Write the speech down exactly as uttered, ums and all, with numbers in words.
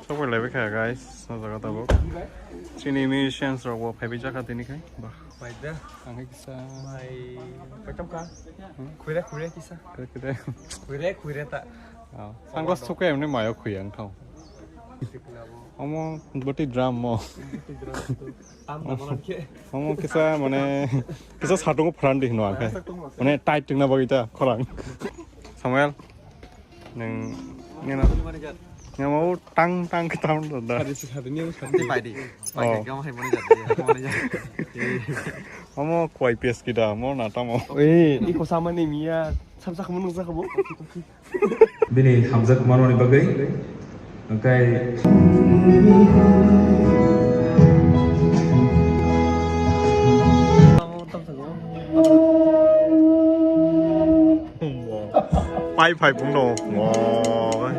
Sokoi laibai kha guys, o jaga tabuk. Chini musicians rok bo phaibai jakha tini khai. Bah. Pai da. Ang hai kisa. Mai. Pai tam kha. Khuire khuire kisa. Khuire khuire. Khuire khuire ta. Oh. Sunglass sokoi amne mayo khui ang thau. Omo boti drum mo. Tam da manan khe. Omo kisa mane kisa satungo pran di hino ang khai. Mane tight tingna bagwi ta khorang. Samuel. Neng, nena, neng mau tang tang ke tang da. Sadi si sadi ni sadi. Pai di. Pai di, kamu hai mana jadi? Kamu mana jadi? Omo koi pes kita, mo na tamo. Eh, iko sama ni Mia, sam sak menung sak bo. Bini hamjak manoni bagwi, engkai. Pai pai pung no. Wow.